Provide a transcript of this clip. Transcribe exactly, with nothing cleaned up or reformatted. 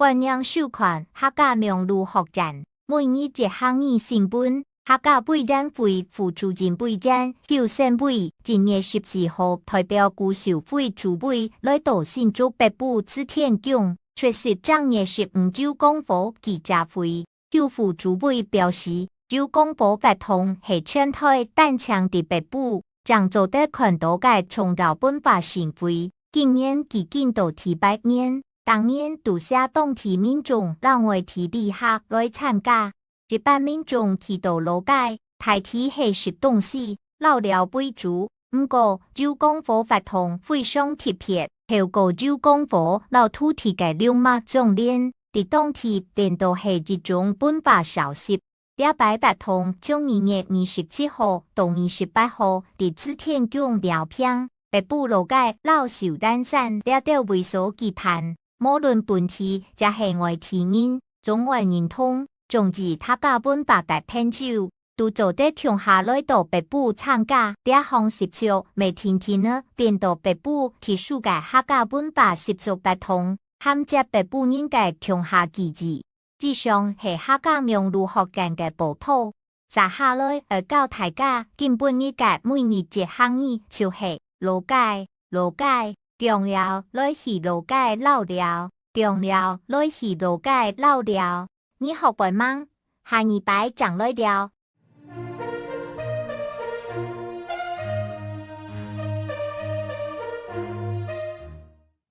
歡迎收看客家網路學院每日一客語新聞。客家委員會副主任委員邱勝偉今月十四號代表居委會主委來到新竹北埔志天宮出席正月十五九降火記者會。邱副主委表示，九降火活動係全台單淨在北埔正做得看到个重要文化盛會。今年已經到第八年，逐年都吸引當地民眾摎外地旅客來參加。一般民眾去到老街，大體係食東西、遶寮為主。毋過，九降火活動非常特別，透過九降火摎土地个龍脈相連，在當地變到係一種文化消息。這擺活動從二月二十七號到二十八號在志天宮、饒平、北埔老街摎壽山這兜位所舉辦。 無論本地抑係外地人，中外認同，中意客家文化个朋友，都做得共下來到北埔參加。這項習俗乜定定仔變到北埔特殊个客家文化習俗活動，銜接北埔人个共下記憶。以上係客家網路學院个報導。 接下來愛教大家今晡日个每日一客語，就係老街，老街，降寮來去老街遶寮，降寮來去老街遶寮。你學會吂？下二擺正來尞。